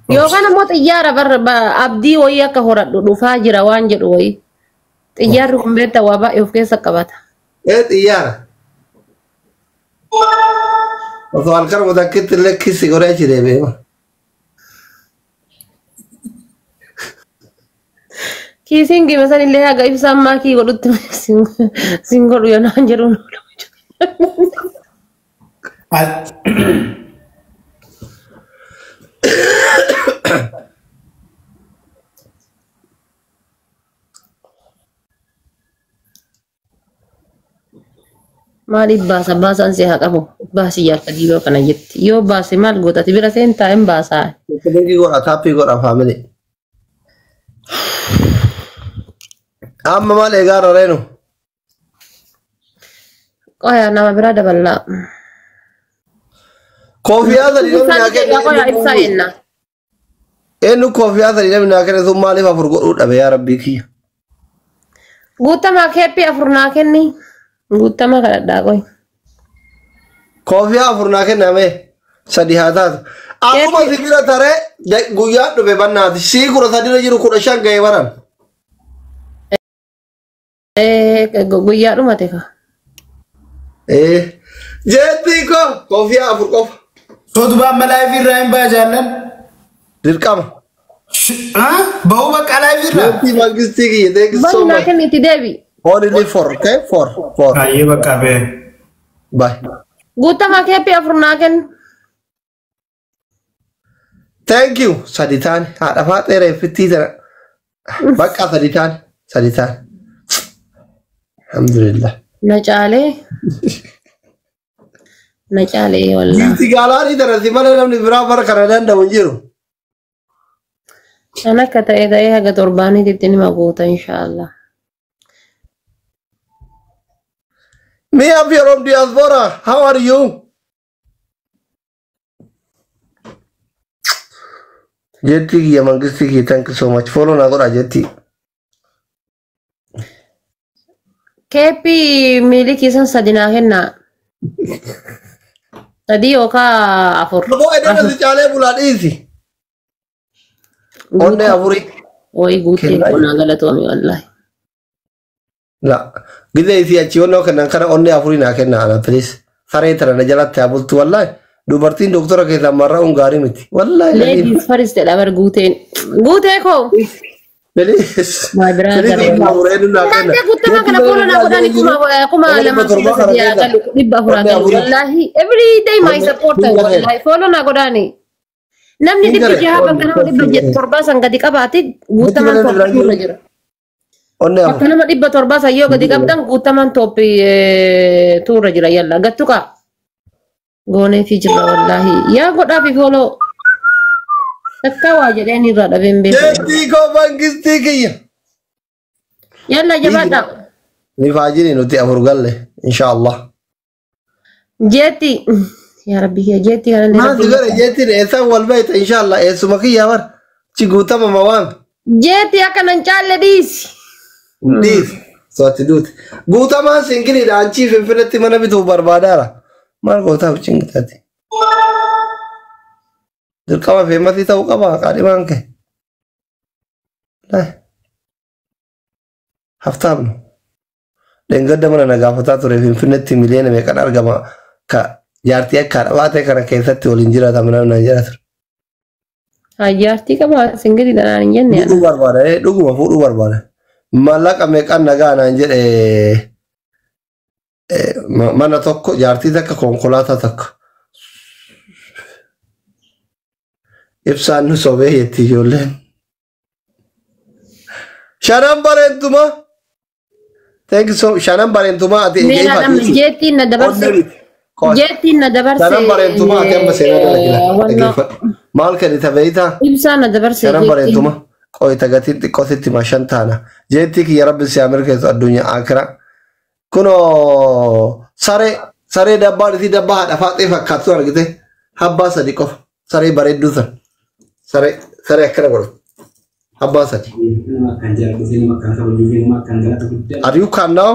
Yookaan ammoo xiyyaara bar abdii wayii akka horadhu dhufaa jira waan jedhu wayii. Xiyyaarri kun beektaa waa baay'ee of keessa qabata. Ee xiyyaara. Osoo halkan mutakkitti illee kissi godhee achi deebi'e. Kiisiin gima san illee haga ibsaan maakii godhutti sin godhu yoo naan jedhu. Maaliif baasa baasaan si haa qabu baasi jaarsa diiboo kana jetti yoo baase maal goota ati bira seentaa hin baasaa. Linkii godha taappii godha faamilii. Amma maal eegaa reenu? Qoya nama biraa daballaa. Koofiyaa sadi namni naa Ibsaa qoya ibsaa kenne. jenna. Eenyu koofiyaa sadi namni naa kenne sun maaliif afur godhuu dhabe yaa rabbii kiyya. Guutamaa keeppii afur naa kenni. Guutamaa kadhadhaa qoy. Koofiyaa afur naa kenname sadi haa taatu. Akkuma si bira taree guyyaa dhufe bannaati. Sii kudha sadira jiru 15 ga'ee baran. Guyyaa dhumate ka. Ee jeettii koo koofiyaa afur qofa. Sootu baan live irraa hin baa jaallan. Dirqama. Bahuu bakka live irraa. Jeettii mangistii kiyya thank you so Bani naa much. kenni itti deebi. Only four, okay? Four, four. Baay'ee bakka bee. Bye. Guutamaa keeppii afur naa kenni. Thank you. Sadi taane haadha faaxee reeffittii tana. Bakka sadi taane sadi taane. Alhamdulillah. Na caalee. Na caalee wallaahi. Giifti gaalaanii tana si malee namni biraa bara kana danda'u hin jiru. Kan akka ta'e ta'ee haga torbaaniitti nima guuta inshaallah. Me I'm from diaspora. How are you? Jetti kiyya mangistii kiyya thank you so much. Follow na godha jetti. Keeppii miilikii san sadi naa kennaa. Sadii yookaan afur. Aboo edana si caalee bulaa dhiisi. Onnee afurii. Wayii guuttee Kennaa. qonaa galatoome wallaahi. La. Gizee isii achi onnoo kennan kana onnee afurii naa kenna ana please. Saree tana na jalatti haa bultu wallaahi. Dubartiin doktora keessaa marra'uun gaarii miti. Wallaahi. Ladies first jedha bar guuteen. Guutee koo. Please. My brother. Please onnee afurii eenyu naa kenna. Naantee guuttamaa kana fuula naa godhani 2300 haa galu 400 haa galu wallaahi every day my supporter wallaahi follow naa godhani. Namni 600 bakka nama 700 san gadi qabaate guuttamaan top irra jira. Onnee Bakka afur. nama 700 san yoo gadi qabdan guuttamaan top tuurra jira yalla gattuqa. Goonee fi jirra wallaahi yaa godhaa fi follow. Takka waa jedheen irraa dhabeen beeku. Jeettii koo mangistii kiyya. Yalla jabaadha. Ni faajini nuti afur galle inshaallah. Jeetti yaa rabbi kiyya jeetti kanallee Maal si rabbi. godhe jeettiin eessaan wal beekta inshaallah eessuma kiyya bar. Ci guutama ma waan. Jeetti akka nan caalle dhiisi. Dhiis. Sooti duuti. Guutamaan singiliidha anchii finfinnetti mana bituuf barbaadaara. Maal gootaaf cingitaati. Dirqama feemasii ta'uu qaba qaadhimaan kee. Haftaamnu. Dheengadda mana na gaafataa ture finfinnetti miliyoona meeqan argama ka jaartii akka haadha baatee kana keessatti waliin jiraatama namni naan jedha ture. Jaartii qaba singiliidha naan hin jenne. Fuudhuu barbaada dhuguma fuudhuu barbaada. Maallaqa meeqan nagaa naan jedhe mana tokko jaartii takka konkolaataa takka. Ibsaan nu sobee jetti ijoolleen. Shanan bareentuma. Thank you so shanan bareentuma ati Meeraa dhamma jeettiin na dabarse. Jeettiin na dabarse. Shanan bareentuma ati amma seenaa dalagila. Wannoo Dhaggeeffadhu. Maal kennita beeytaa? ibsaa na dabarse Shanan jeettiin. bareentuma. Qoyita gatiin xiqqoo sitti hima shan taana. Jeettii kiyya rabbi si haa mirkeessu addunyaa akira. Kunoo saree saree dabbaan isii dabbaa haadha faaxee fakkaattu argite habbaa sadi qofa saree bareedduu san saree saree akkana godhu habbaa sadi. Nama akkaan jaalladhuu fi nama akkaan kabajuu fi nama akkaan galata guddaa Are you calm now?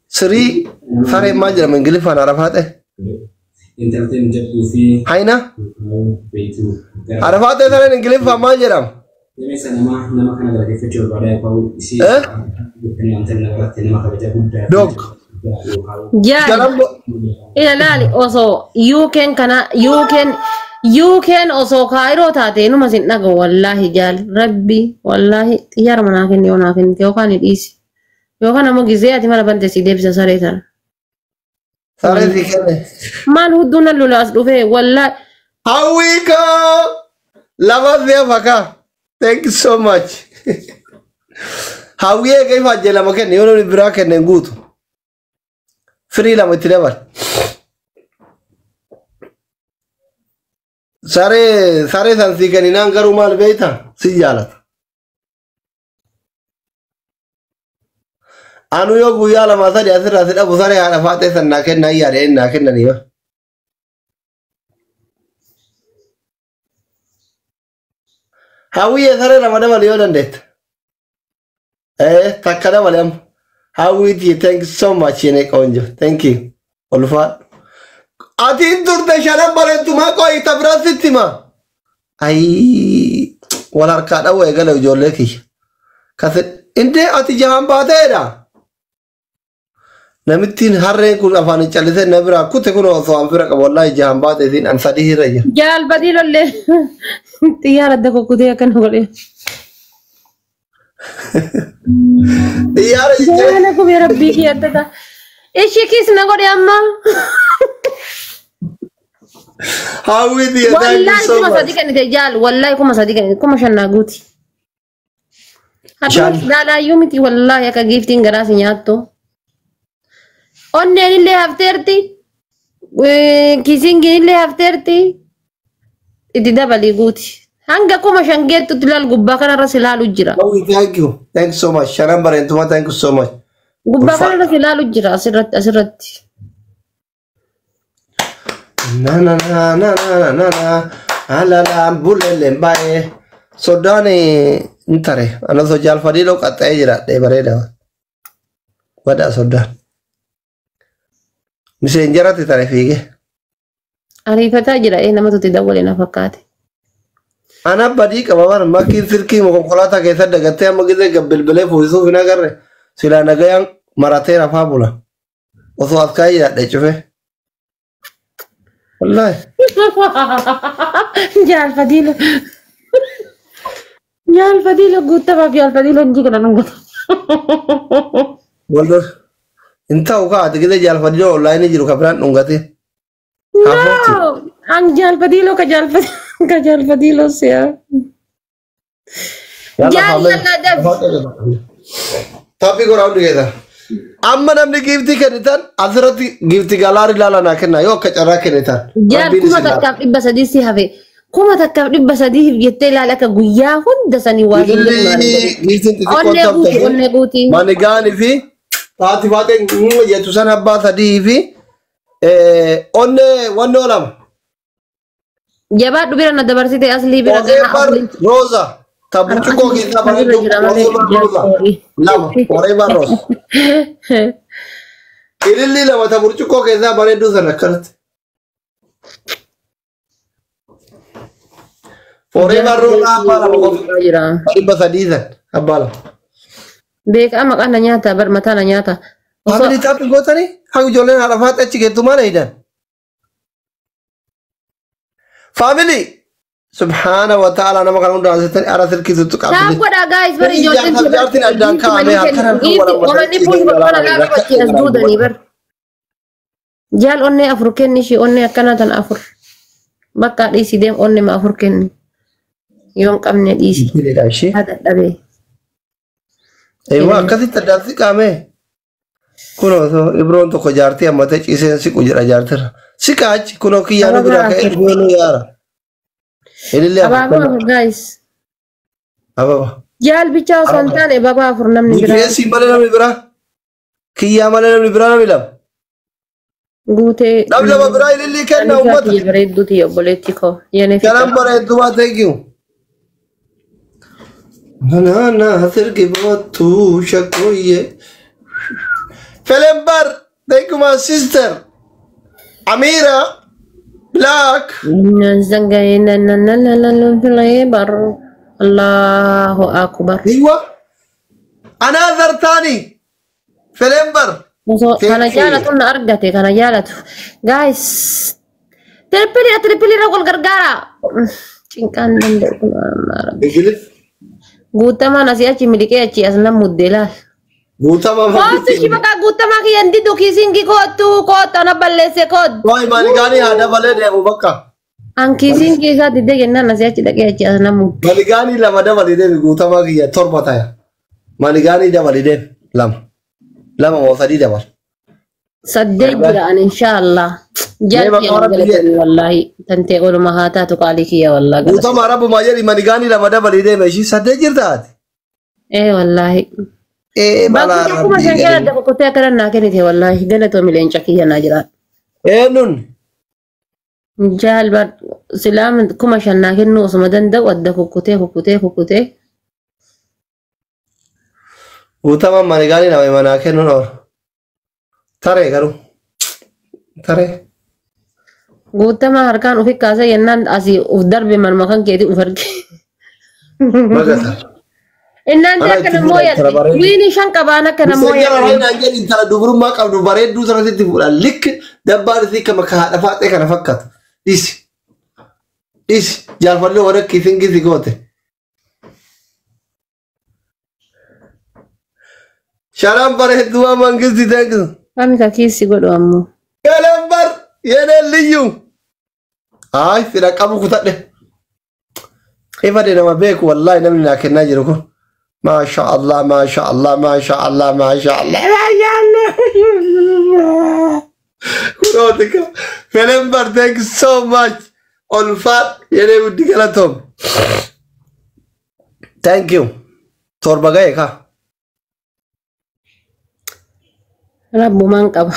Sirii saree maal jedhama ingiliffaan haadha faaxee? Intalteen jabduu fi Hayna beektu gara Arafaatee sareen Ingiliffaan maal jedhama? Gameessa namaa nama kana galateeffachuu barbaada yookaan isii Eh? wanta nama biratti nama kabaja guddaa Dog. yookaan Jaal. Jalambo. Ila laali osoo yuukeen kana yuukeen osoo kaayiroo taate numa sin dhagahu wallaahi jaal rabbi wallaahi xiyyaara manaa kenni yoo naa kennite yookaan ni dhiisi yookaan ammoo gizee ati mana bante si deebisa saree tana. Saree si kenne. Maal hudduu nan lola as dhufee wallaahi Hawwii koo lama si'a fakaa. Thank you so much. Hawwii eega ifaajjee lama kenne yoo namni biraa kenne hin guutu. Firii lama itti dabal. Saree san sii kenninaan garuu maal beekta? Si jaalata. Anu yoo guyyaa lama sadi asirraa si dhabu saree haadha faaxee san naa kennaa yaada naa kennanii yoo. Hawwiyyee saree lama dabali yoo dandeetta. Takka dabali amma. Hawwiitii thank you so much yene qoonjo. Thank you. Ulfaadhu. Ati hin turte shanan bareentumaa qo'i ta biraa sitti hima. Ayii wal harkaa dhawwa eegale ijoollee kiyya. Kasi indee ati jahaan baateedha. Namittiin harreen kun afaan hin callisee na biraa kute kun osoo an bira qabu wallaahi jahaan baate isiin an sadii irra jira. Jaal badii lollee xiyyaara adda kukkutee akkana godhe. Xiyyaara jijjiiree. Jaala kumee rabbii kiyya adda ta'a. Ishii kiis na godhe amma. Hawwiitii thank you Wallaahi so kuma much. sadii kennite jaal wallaahi 3000 kennite 5000 naa guuti. Shan. Haadha laalaayyuu miti wallaahi akka giiftiin garaa si nyaattu. Onneen illee hafteerti. Kisingiin illee hafteerti. Itti dabalii guuti. Hanga 5000 geettutti ilaal gubbaa kanarra si ilaalu jira. Hawwii thank you. Thank you so much. Shanan bareentuma thank you so much. Gubbaa Ulfaadha. kanarra si ilaalu jira asirratti asirratti. Na na na na na na na alalaan bulelleen baay'ee soddaan hin tare ana so jaalfadii dhoo qaxxa'ee jiraadhe bareeda badaa soddaan miseenjaratti tare fiige Ariifataa jira namatu itti dawwale na fakkaate. ana badii qaba bara makkiin silkii konkolaataa keessa dagattee amma gisee gabbilbilee fuusisuuf hin agarre silaa nagayaan maratee rafaa bula osoo as kaa'ee jiraadhe cufe wallaahi. Jaalfadiilo. Jaalfadiilo guuttamaaf jaalfadiilo hojii kana dhungata. Waldor hin ta'u kaa ati gisee jaalfadii onlaayinii jiru ka biraan dhungate. No, an jaalfadiilo ka jaalfadiilo si'a. Jaal yalla daf. Taphii goraa hundi keessa. Amma namni giiftii kennitan asirratti giiftii galaarii ilaalaa naa kenna yoo akka carraa kennitan. Jaal Rabbiin kuma isin laata. takkaaf dhibba sadii si hafe. 1300 jettee ilaali akka guyyaa hunda sanii waa hin Ililli giiftiin xixiqqoon Onnee guuti taphatee onnee guuti. manigaanii fi haati faaxeen jettu san abbaa sadii fi onnee wannoo lama. Jabaadhu bira na dabarsite aslii bira gana Forever aslii. Rosa. Ta burcuqqoo keessaa bareedu Asirra jira malee Forever Rosa. Lama Forever Rosa. Ililli lama ta burcuqqoo keessaa bareedduu sana akkanatti. Forever Rosa abbaa lama qofa. Jira. 300 san abbaa lama. Beekaa maqaan na nyaata bar mataa na nyaata. Osoo Faamilii taphii gootanii haa ijoolleen haadha faaxee achi geettu maal eeydan? Faamilii subhaana wa ta'ala nama kana hundaa asitti ara silkii tuttu Taap qabdi. godhaa guys bar ijoolleen Jaartiin jaartiin addaan kaa'amee halkan halkan wal Wamanni puush bakka laa qabatti as duudanii bar. Jaal onnee afur kenni ishii onnee akkanaa tan afur. Bakka dhiisi deem onnee ma afur kenni. Yoo hin qabne dhiisi. Ishee. Haa dadhabee. Eewwa akkasitti addaan siqaame. Kunoo osoo Ibroon tokko jaartii hammatee ciiseen siqu jedha jaartirra. Siqa achi kunoo kiyyaanu biraa ka'ee Ibroon yaara. Ilillee afur Abaaboo kenna. afur guys. Ababa. Jaal bichaa osoo hin taane ababaa afur namni biraa Gifeessi malee namni biraa. Kiyyaa malee namni biraa namni lama. guutee. Namni lama biraa ilillii kenna uummata. Anisaa bareedduu tiyya obboleetti koo. Yenee Kanan bareeddumaa thank you. Na na sirgi boottu shakkooyye. Felembar thank you my sister. Amira. Black. Allahu akbar. Aywa. Another tani. Felembar. Kana jaalatu na argate kana jaalatu. Guys. Triple triple irra wal gargaara. Cinqaan danda'u kun amma. Ingilis. Guutamaan asii achi miliqee achi as nan muddee laal. Guutamaa. Kootu shi bakka guutamaa kiyyan didu kiisingi kootu kootu ana balleesse kootu. Waay maaligaanii haa dabalee deemu bakka. An kiisingi isaa diddee jennaan asii achi dhaqee achi as nan mudde. Maaligaanii lama dabalee deemi guutamaa kiyya torba taya. Maaligaanii dabalee deemi lama. Lama moo sadii dabal. Saddeet jira an inshaallah. Jaalti galatoomi wallaahi tantee ooluma haa taatu qaalii kiyya wallaahi. Guutamaa rabbumaa jedhi maaligaanii lama dabalee deeme ishii saddeet jirta ati. Ee wallaahi. Ee balaa Bakkuma kuma shan jala adda kukkutee akkana naa kennite wallaahi galatoomi leenca kiyya naa jira. Eenyuun? Jaal silaam 5,000 naa kennuu osuma danda'u adda kukkutee kukkutee kukkutee. Guutamaan maaligaanii lama manaa kennuun oola. Taree garuu. Taree. Guutamaa harkaan ofi kaasee jennaan asii uf darbe manuma kan keetii uf arge. Magata. Innaan akka namoo yaadde wiini 5 qabaan akka namoo yaadde. Naan jedhi intala dubrummaa qabdu bareedduu sanatti fuudhan likki dabbaan isii kama haadha faaxee kana fakkaatu. Dhiisi. Dhiisi jaalfallee warra kiisingii si goote. Shanan bareedduu waan mangisti teekisu. Kami ka kiisi godhu ammoo. Galambar yeneen liyyuu. Ay fira qabu kutadhe. Ifade nama beeku wallaahi namni naa kennaa jiru kun. Maasha Allah maasha Allah maasha Allah maasha Allah maasha Allah. Kunootika. Felembar thank you so much. Olfaat yenee guddi galatoom. Thank you. Torba ga'e kaa. Rabbumaan qaba.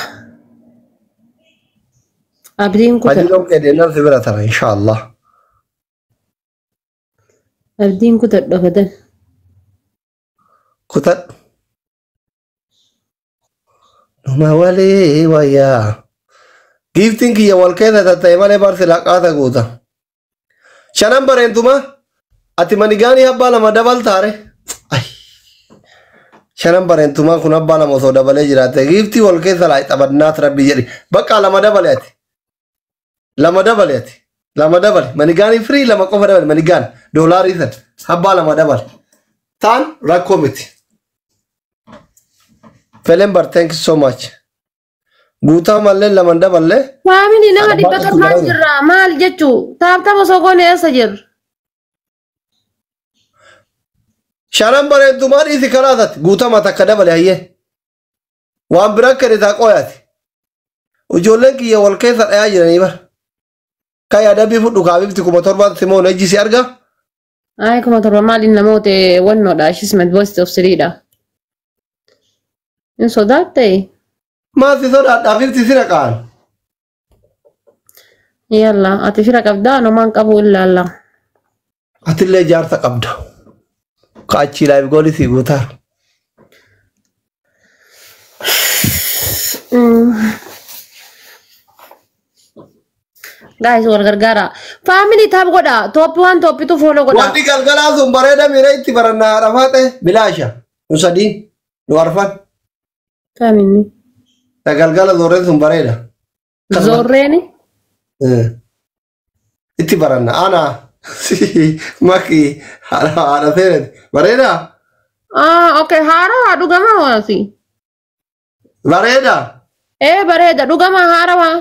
Abdiin kutadhu. Majiloon kee deemnaan si bira tara inshaallah. Abdiin kutadhu abadan. Kutadhu. Numa walii wayyaa. Giiftiin kiyya wal keessa tatta'e malee barsi laqqaata guuta. Shanan bareentuma ati manigaanii abbaa lama dabaltaare. Shanan bareentumaa kun abbaa lama osoo dabalee jiraate giiftii wal keessa laa taphannaat rabbi jedhi. Bakka lama dabale ati. Lama dabale ati. Lama dabale. Manigaanii firii lama qofa dabale manigaan doolaarii san abbaa lama dabale. Taan rakkoo miti. Felembar thank you so much. Guutaa mallee lama daballe. Faamilii nama 700 jirra maal jechuu taaptama osoo goone eessa jirra? Shanan bareentumaa dhiisi kalaasati guutama takka dabale hayyee. Waan bira kenne taa qoyaati. Ijoolleen kiyya wal keessa dhayaa jiranii bara. Kan adabbii fudhu kaabifti 7,000 simoon ejji si argaa? Ay 7,000 maaliin namoota wannoodha ishismet voice of siriidha. Hin sodaatte? Maal si sodaadha bifti sira qaan. Yalla ati fira qabdaa nomaan qabu illaalla. Atillee jaarsa qabda. Kaachii laayif goolii si guutaaru. Guys wal gargaara. Family taap godha. Tooppi waan tooppitu follow godha. Wanti galgalaa sun bareeda miira itti barannaa haadha faaxe bilaasha. Nu sadiin nu arfan. Kaaminni. Galgala zorreen sun bareeda. Zorreeni? Itti baranna. Ana maki haadha seenati. Bareeda? Ah okay haarawaa dhugamaa waasi. Bareeda? Ee bareeda dhugamaa haarawaa.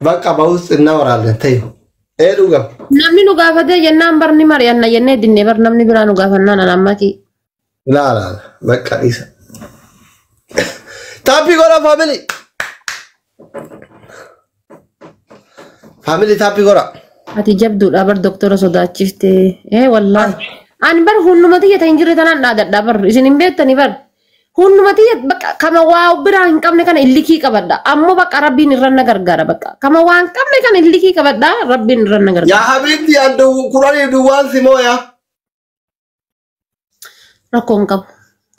Bakka bahus እናወራለን። ተይው ee dhugam. Namni nu gaafatee jennaan barni mari'anna jennee dinne bar namni biraa nu gaafannaan an ammaki. Laa laa bakka dhiisa. Taappii godhaa faamilii. Faamilii taappii godhaa. Ati jabduudha bar doktora sodaachifte. Ee wallaahi. Ani bar hunduma tiyya hin jirre tanaan dhaadadha bar isin hin beektani bar. Hunduma tiyya bakka kama waa biraa hin qabne kana illikii qabadha. Ammoo bakka rabbiin irra na gargaara bakka. Kama waa hin qabne kana illikii qabadha rabbiin irra na gargaara. Yaa habiibti an kudhanii duwwaan si mooya. Rakkoo hin qabu.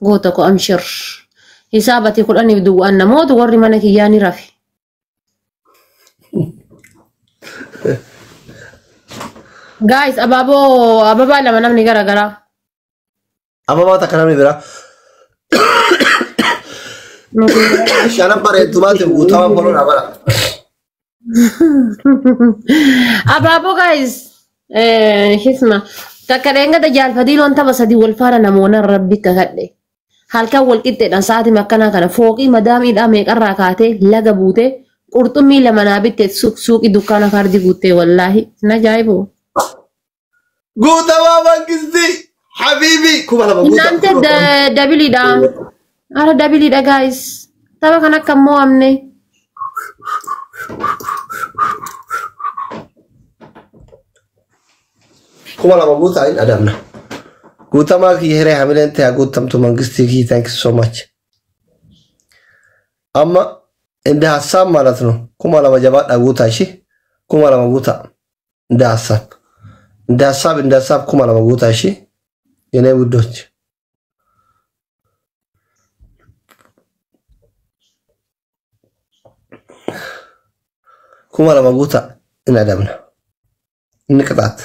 Goota koo amshir. Hisaabati kudhaniif duwwaan namoota warri mana kiyyaa ni rafe. Guys, abaaboo ababaa lama namni garaagaraa. Ababaa takka namni biraa. Shanan bareeddumaatiif guutamaa boloodhaa bara. Abaaboo guys. Hisma. Takka dheengada jaalfadiiloon tapha sadii wal faana namoota rabbi kakadhe. Halkan wal qixxeedhaan sa'aatii akkanaa kana fooqii madaamiidhaa meeqarraa kaatee laga buutee qurxummii lama naa bitte suuqii dukkaana kaardii guuttee wallaahi na ajaa'ibu. Guutamaa mangistii habiibi 2000 guutaa. Naante dabiliidha. Ara dabiliidha guys. Tapha kan akka mo'amne. 2000 guutaa hin adamna. Guutamaa kiyya hiree hamileen ta'e guutamtu mangistii kiyya thank you so much. Amma እንደ ሀሳብ ማለት ነው። 2000 jabaadha guutaa ishee 2000 guutaa እንደ ሀሳብ እንደ ሀሳብ እንደ ሀሳብ 2000 guutaa ishee የኔ ውዶች 2000 guutaa hin adamna inni ቅጣት